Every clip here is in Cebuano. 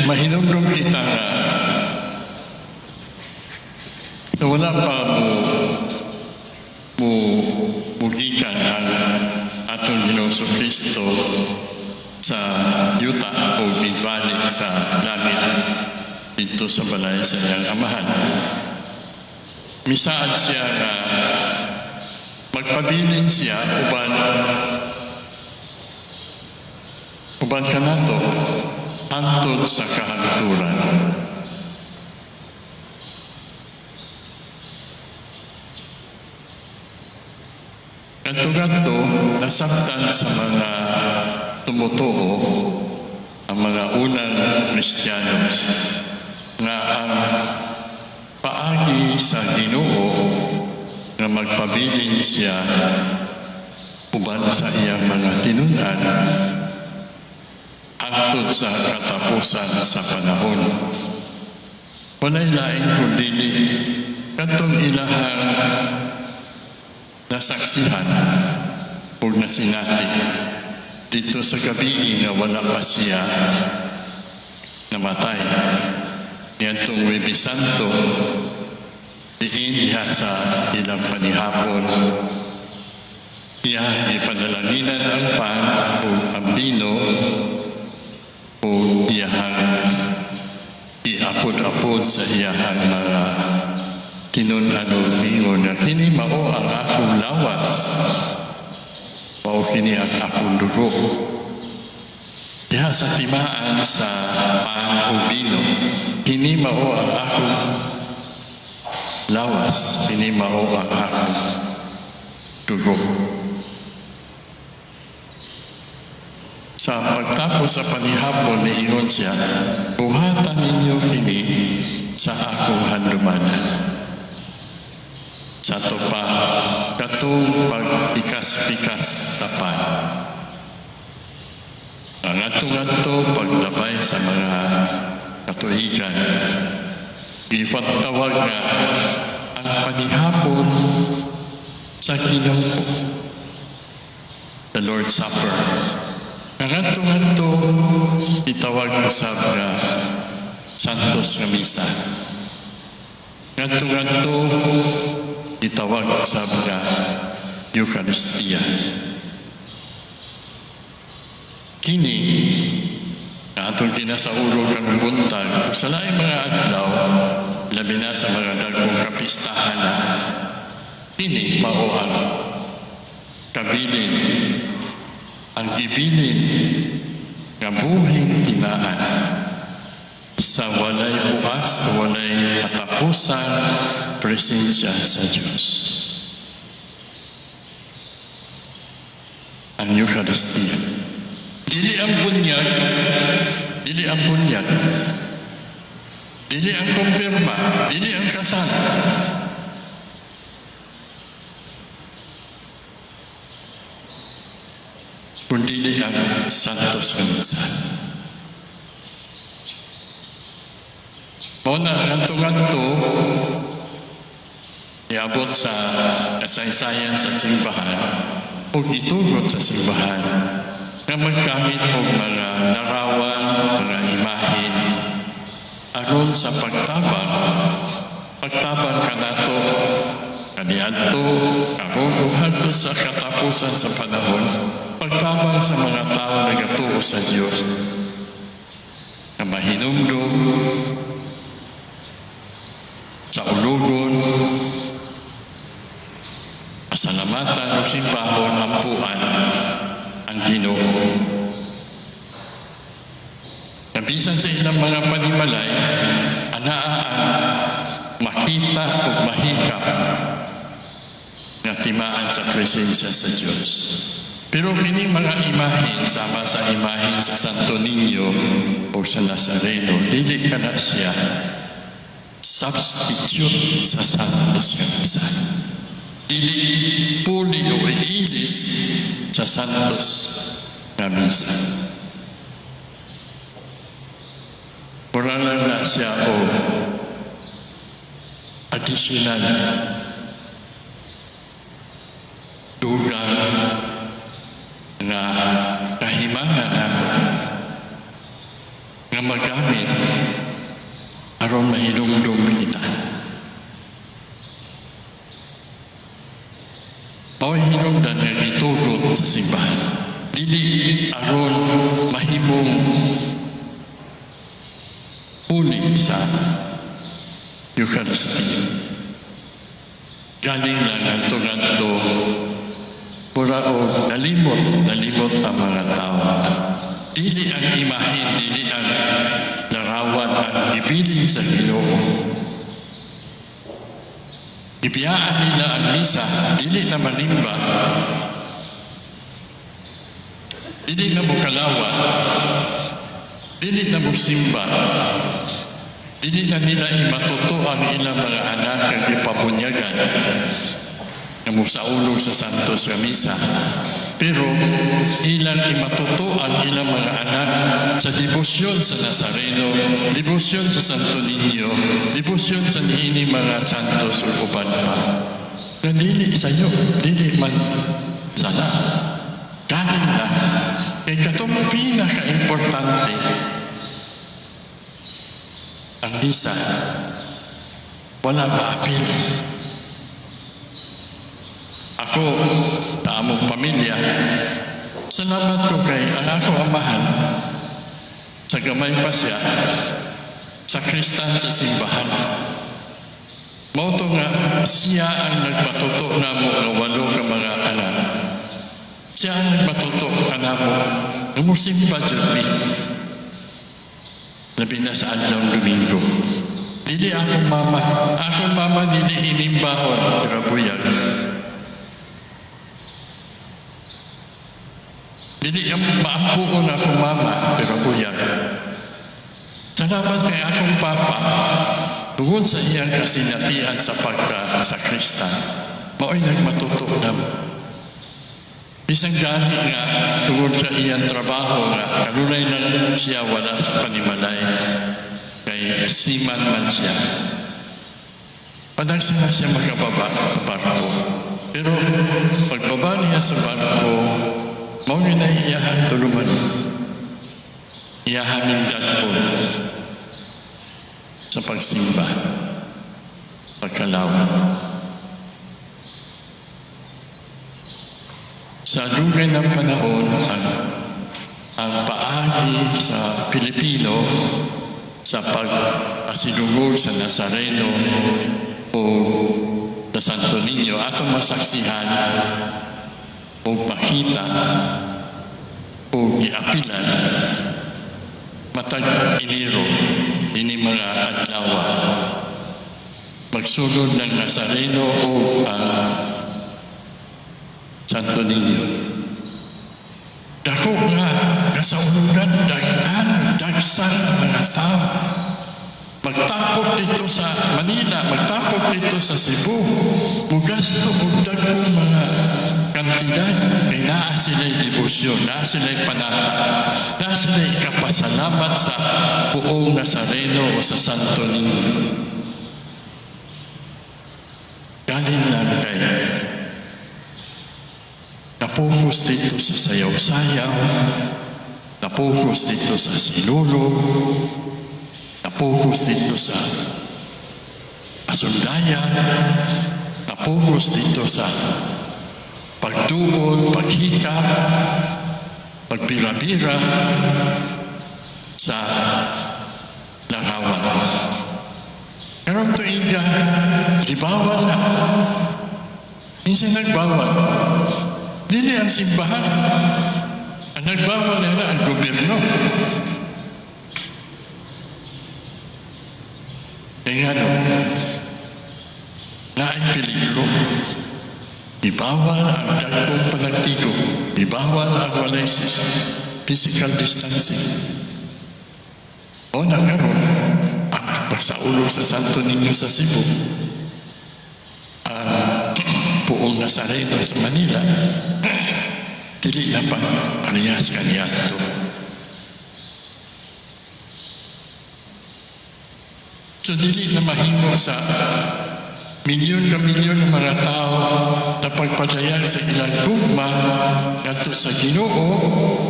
Mahinumdum kita nga na wala pa mo mugikan ang atong Ginoong Kristo sa yuta o mibalik sa langit dito sa balay sa iyang Amahan. Misaad siya nga magpabilin siya uban kanato hangtod sa kahangturan. Kadto-kadto, nasabtan sa mga tumutuo, ang mga unang Kristiyanos, nga ang paagi sa Ginoo nga magpabilin siya uban sa iyang mga tinun-an hangtod sa katapusan sa panahon, walay lain kundi katong ilahang nasaksihan ug nasinati dito sa gabi nga wala pa siya namatay. Niadtong Huwebes Santo, diin diha sa ilang panihapon, iya gipanalanginan ang pan ug ang bino ug iyahang iapod-apod sa iyahang mga tinun-an ug miingon nga, "Kini mao ang akong lawas, mao kini ang akong dugo." Diha sa timaan sa pan ug bino, kini mao ang akong lawas, kini mao ang akong dugo. Sa pagtapos sa panihapon, niingon siya, "Buhatan ninyo kini sa akong handumanan." Sa ato pa, katong pagpikas-pikas sa pan. Ang adto-adto paglabay sa mga katuigan, gipatawag nga ang panihapon sa Ginoo, the Lord's Supper. Ang adto-adto itawag usab nga Santos nga Misa. Ngadto-ngadto itawag usab nga Eucharistia. Kini nga atong kinasaulog karong buntag ug sa laing mga adlaw, labi na sa mga dagkong kapistahan na, kini mao ang kabilin, ang gibilin nga buhing tinaan sa walay buas o walay katapusan presensya sa Diyos. Ang Eucharistia. Dili ang bunyag, dili ang bunyag, dili ang kumpirma, dili ang kasal. Kundi ang Santos nga Misa. Mao na ngadto-ngadto iabot sa kasaysayan sa simbahan o gitugot sa simbahan nga maggamit og mga larawan, mga imahen aron sa pagtabang kanato kaniadto, karon ug hangtod sa katapusan sa panahon, pagtabang sa mga tao nagatuo sa Dios nga mahinumdom sa ulugon, pasalamatan ug simbahon, ampuan ang Ginoo. Na bisan sa ilang mga panimalay, anaa ang makita ug mahikap nga timaan sa presensya sa Dios. Pero kini mga imahen, sama sa imahen sa Santo Niño o sa Nazareno, dili ka na siya substitute sa Santos nga Misa. Dili puli o iilis sa Santos nga Misa. Mura lang na siya o additional dugang nga kahimangan nato. nga magamit aron mahinumdum kita. Mao'y hinungdan nga gitugot sa simbahan. Dili aron mahimong puli sa Eucharistia. Galing lang ang ngadto pura og nalimot, nalimot ang mga tao. Dili ang imahen, dili ang larawan ang gibilin sa Ginoo. Gibiyaan nila ang misa, dili na manimba, dili na mokalawat, dili na mosimba, dili na nila imatuto ang ilang mga anak nga gipabunyagan nga mosaulog sa Santos nga Misa. Pero ilang imatuto ang ilang mga anak sa debosyon sa Nazareno, debosyon sa Santo Niño, debosyon sa niini mga santos ug uban pa. Nga dili sayo, dili man sala. Galing na. Kay katong pinaka-importante, ang misa, wala maapil. Ako, sa among pamilya, salamat ko kay ang akong amahan, sa gamay pa siya, sakristan sa simbahan. Mao to nga siya ang nagpatuto namo nga walo ka mga anak. Siya ang nagpatuto kanamo nga mosimba jud mi. Labi na sa adlaw Domingo. Dili akong mama. Akong mama dili inimbahon, pero buyag. Dili ang maampuon akong mama, pero buyag. Salamat kay akong papa, tungod sa iyang kasinatian sa pagka-sakristan, mao'y nagmatuto namo. Bisan gani nga tungod sa iyang trabaho nga kanunay lang siya wala sa panimalay, kay seaman man siya. Padagsa na siya makababa sa barko. Pero pagbaba niya sa barko, mao ni na iyahang tuluman. Iyahang dadpon sa pagsimba, pagkalawat. Sa dugay ng panahon, ang paagi sa Pilipino sa pag-asilungog sa Nazareno o sa Santo Niño, atong masaksihan o makita o giapilan matag Enero ini mga adlaw magsulod ng Nazareno o ang Santo Niño. Dako nga nasa ulugan, daghan, dagsan mga tao. Magtapok dito sa Manila, magtapok dito sa Cebu. Mugasto og dagkong mga kantidad. Kay naa sila'y debosyon, naa sila'y panata, naa sila'y ikapasalamat sa buong Nazareno o sa Santo Niño. Galing lang kay napokus dito sa sayaw-sayaw, napokus dito sa sinulog, napokus dito sa asundaya, napokus dito sa pagduol, paghikap, pagbira-bira sa larawan. Karong tuiga, gibawal na. Minsan nagbawal. Dili ang simbahan. Ang nagbawal na ang gobyerno. Kaya nga no, naay peligro. Ibawal ang dagkong panagtigo. Ibawal ang walay physical distancing. O na karon, ang pagsaulog sa Santo Niño sa Cebu, ang Poong Nazareno sa Manila, dili na pa parehas kaniadto. So dili na mahimo sa Milyon ka milyon ng mga tao na pagpadayag sa ilang gugma ngadto sa Ginoo,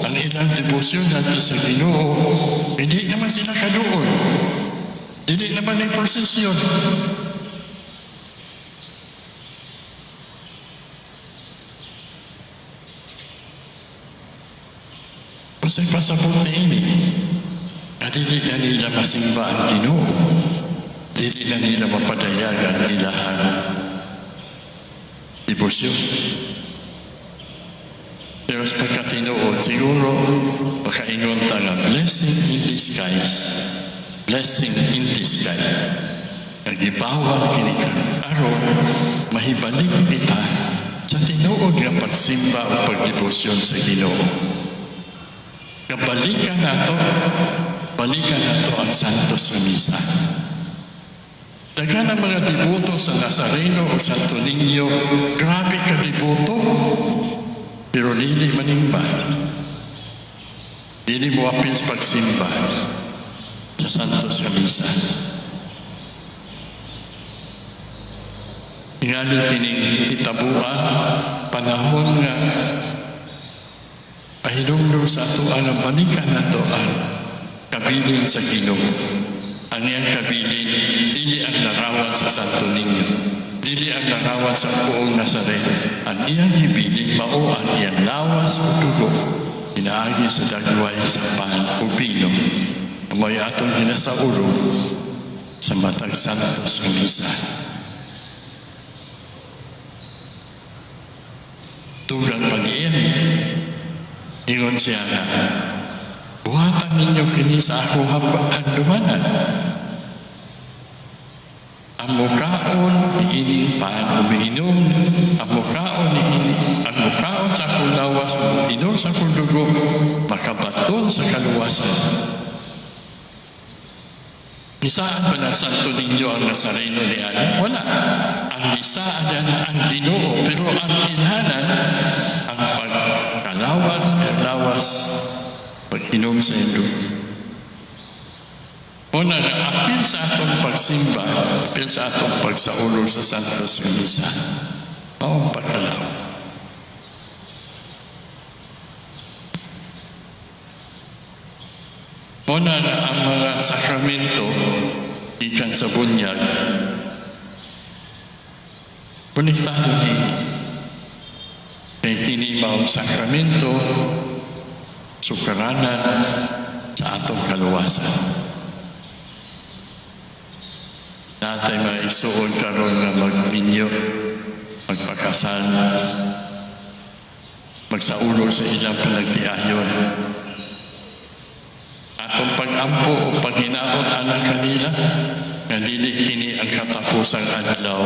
ang ilang debosyon ngadto sa Ginoo, hindi naman sila kaduol. Dili naman ay prosesyon. Unsay pasabot niini? Nga dili na nila masimba ang Ginoo. Dili na nila mapadayag ang ilahang debosyon. Pero sa pagkatinuod, siguro, makaingon ta nga blessing in disguise. Blessing in disguise. Nagibawal kini aron mahibalik kita sa tinuod nga pagsimba o pagdebosyon sa Ginoo. Kabalikan nato, balikan nato ang Santos nga Misa. Daghan ang mga deboto sa Nazareno o Santo Niño, grabe ka deboto, pero dili manimba. Dili mo apil sa pagsimba sa Santos nga Misa. Tingali kining itabua, panahon nga pahinumdum sa ato ang balikan nato ang kabilin sa Ginoo. Ang iyang kabilin, dili ang larawan sa Santo Niño. Dili ang larawan sa Poong Nazareno. Ang iyang hibilin, mao ang iyang lawas o dugo. Pinaagi sa dagway sa pan o bino. Mao'y atong ginasaulog sa matag Santos nga Misa. Dugang pag-iyan, ingon siya nga, buhatan ninyo kini sa ako handumanan. Ang mukaon niining pan o miinom, ang mukaon niini, ang mukaon sa akong lawas, inom sa akong dugo, makabaton sa kaluwasan. Gisaad ba ng Santo Niño ang Nazareno ni Ana? Wala. Ang gisaad na ang Ginoo, pero ang ilhanan, ang pagkalawat sa lawas, pag-inom sa iyong dugo. Una nga, apil sa atong pagsimba, apil sa atong pagsaulog sa Santos nga Misa, mao ang pagkalaw. Una nga, ang mga sakramento, gikan sa bunyag, konektado ni kay kini maong sakramento, sukaranan sa atong kaluwasan. Natay mga igsuon karon nga magminyo, magpakasal, magsaulog sa ilang panagtiayon. Atong pag-ampo o paghinaot alang kanila, nga dili kini ang katapusang adlaw,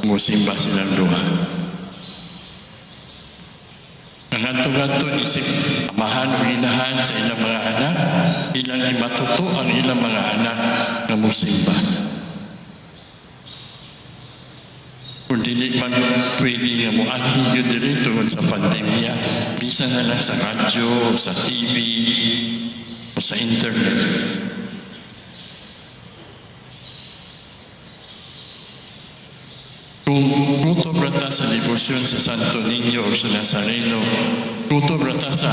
musimba silang duha. Ang ngadto-ngadto isip amahan o inahan sa ilang mga anak, ilang imatuto ang ilang mga anak nga musimba. Kung dili man pwede nga moanhi gyud diri tungod sa pandemya, bisan na lang sa radyo, sa TV, o sa internet. Kung gutom ra ta sa debosyon sa Santo Niño o sa Nazareno, gutom ra ta sa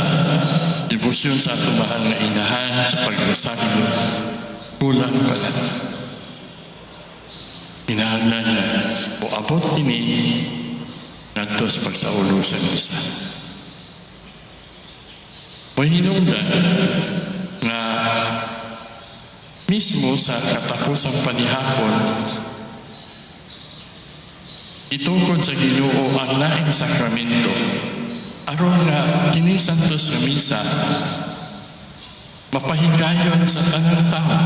debosyon sa atong mahal nga inahan, sa pagrosaryo, kulang pala. Kinahanglan na o abot ini ngadto sa pagsaulog sa misa. May hinungdan nga mismo sa katapusang panihapon, itukod sa Ginoo ang laing sakramento aron nga kining Santos nga Misa mapahigayon sa tanang tao.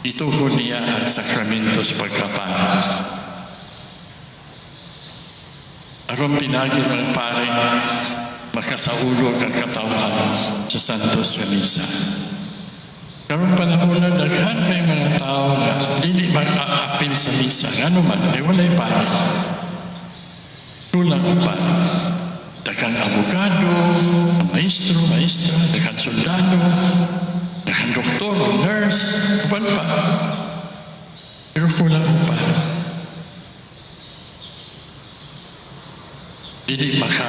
Itukod niya ang sakramento sa pagkapari. Aron pinagi mga pare, makasaulog ang katawhan sa Santos nga Misa. Karong panahon na daghan kay mga tao nga dili mag-aapil sa misa. Ngano man, ay walay pare. Kulang ang pare. Daghang abogado, maestro, maestra, daghang soldado, daghang doktor, nurse, uban pa. Pero kulang ang pare. Dili maka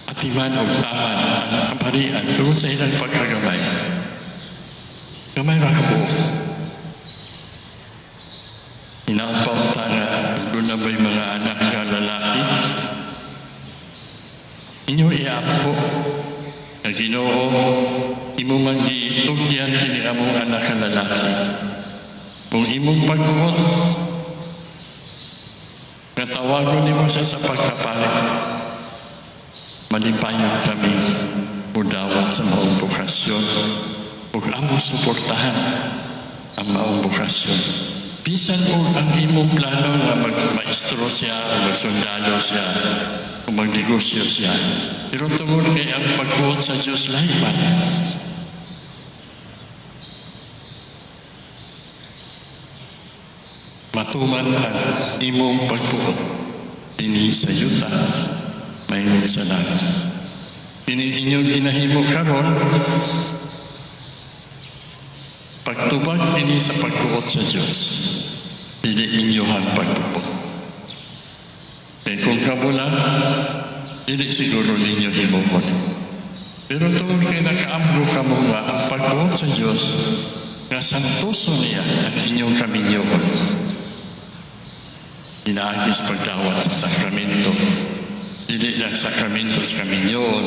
atiman og taman ang kaparian tungod sa ilang pagkagamay. Gamay ra kabuok. Hinaot pa unta nga duna mo'y mga anak nga lalaki? Inyo iampo nga, "Ginoo, imo man gitugyan kini among anak nga lalaki. Kung imong pagbuot, nga tawagon nimo siya sa pagkapari, malipayon kami mudawat sa maong bokasyon ug among suportahan ang maong bokasyon. Bisan og ang imong plano nga magmaestro siya, o magsundalo siya, o magnegosyo siya. Pero tungod kay ang pagbuot sa Diyos lahi man, matuman ang imong pagbuot dinhi sa yuta maingon sa langit." Kini inyong ginahimo karon, pagtubag ini sa pagbuot sa Diyos, dili inyohang pagbuot. Kay kung kamo lang, dili siguro ninyo himuon. Pero tungod kay nakaamgo kamo nga ang pagbuot sa Diyos, nga santoso niya ang inyong kaminyoon, pinaagi sa pagdawat sa sakramento. Dili lang sakramento sa kaminyoon,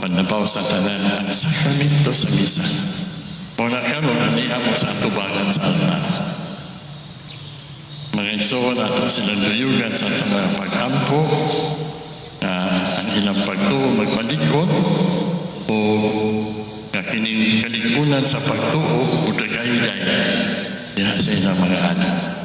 panabaw sa tanan ang sakramento sa misa. Mao na karon ania mo sa atubangan sa altar. Mga igsoon, ato silang duyugan sa atong mga pag-ampo na ang ilang pagtuo magmalig-on o nga kining kalig-unan sa pagtuo udagayday diha sa ilang mga anak.